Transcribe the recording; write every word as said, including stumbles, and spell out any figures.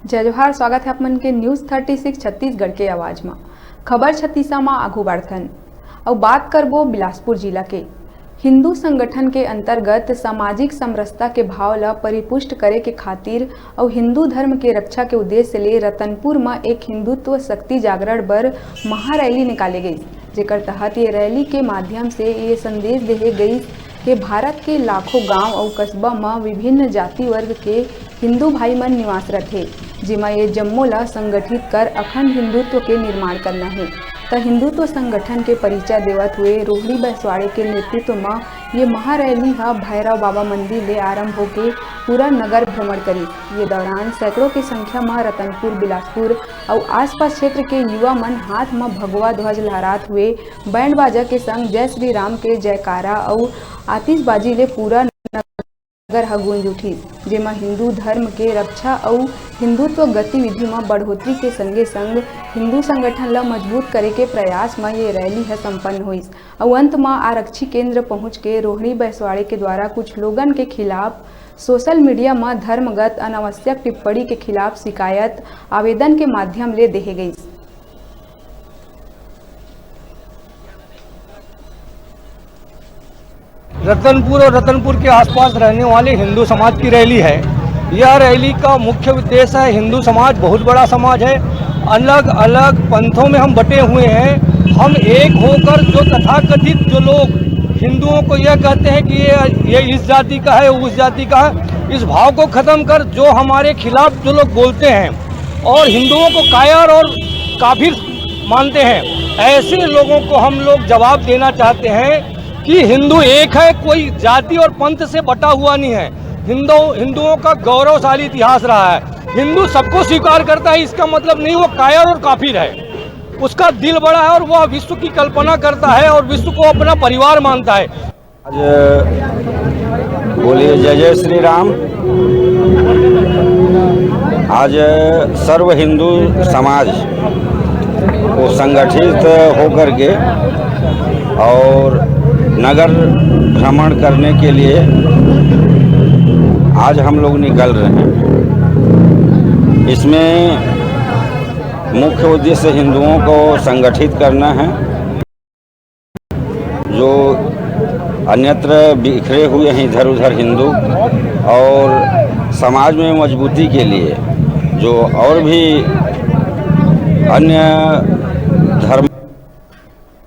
जय जोहार, स्वागत है आप मन के न्यूज़ थर्टी सिक्स छत्तीसगढ़ के आवाज म। खबर छत्तीसा म आगू बढ़थन अउ बात करबो बिलासपुर जिला के। हिंदू संगठन के अंतर्गत सामाजिक समरसता के भाव ल परिपुष्ट करे के खातिर अउ हिंदू धर्म के रक्षा के उद्देश्य ले रतनपुर म एक हिंदुत्व शक्ति जागरण बर महारैली निकाले गई, जेकर तहत ये रैली के माध्यम से ये संदेश देहे गई कि भारत के लाखों गांव अउ कस्बा म विभिन्न जाति वर्ग के हिंदू भाई मन निवास रथे, जेमा ये जम्मो ला संगठित कर अखंड हिंदुत्व के निर्माण करना हे। त हिंदुत्व संगठन के परिचय देवत हुए रोहिणी बैसवाड़े के नेतृत्व म ये महारैली ह भैरव बाबा मंदिर ले आरंभ होके पूरा नगर भ्रमण करिस। ये दौरान सैकड़ों के संख्या म रतनपुर, बिलासपुर अउ आसपास क्षेत्र के युवा मन हाथ म भगवा ध्वज लहरात हुए बैंड बाजा के संग जय श्री राम के जयकारा अउ आतिशबाजी ले पूरा नगर ह गूंज उठिस, जेमा हिंदू धर्म के रक्षा अउ हिंदुत्व गतिविधि म बढ़ोतरी के संगे संग हिंदू संगठन ल मजबूत करे के प्रयास म ये रैली ह संपन्न होइस। अउ अंत म आरक्षी केंद्र पहुंच के रोहिणी बैसवाड़े के द्वारा कुछ लोगन के खिलाफ सोशल मीडिया म धर्मगत अनावश्यक टिप्पणी के खिलाफ शिकायत आवेदन के माध्यम ले देहे गइस। रतनपुर और रतनपुर के आसपास रहने वाले हिंदू समाज की रैली है। यह रैली का मुख्य उद्देश्य है, हिंदू समाज बहुत बड़ा समाज है, अलग अलग पंथों में हम बटे हुए हैं। हम एक होकर जो तथाकथित जो लोग हिंदुओं को यह कहते हैं कि ये ये इस जाति का है, उस जाति का है, इस भाव को खत्म कर जो हमारे खिलाफ जो लोग बोलते हैं और हिंदुओं को कायर और काफिर मानते हैं, ऐसे लोगों को हम लोग जवाब देना चाहते हैं कि हिंदू एक है, कोई जाति और पंथ से बटा हुआ नहीं है। हिंदू हिंदुओं का गौरवशाली इतिहास रहा है। हिंदू सबको स्वीकार करता है, इसका मतलब नहीं वो कायर और काफिर है। उसका दिल बड़ा है और वह विश्व की कल्पना करता है और विश्व को अपना परिवार मानता है। आज बोलिए जय जय श्री राम। आज सर्व हिंदू समाज को संगठित होकर के और नगर भ्रमण करने के लिए आज हम लोग निकल रहे हैं। इसमें मुख्य उद्देश्य हिंदुओं को संगठित करना है। जो अन्यत्र बिखरे हुए हैं इधर उधर हिंदू, और समाज में मजबूती के लिए जो और भी अन्य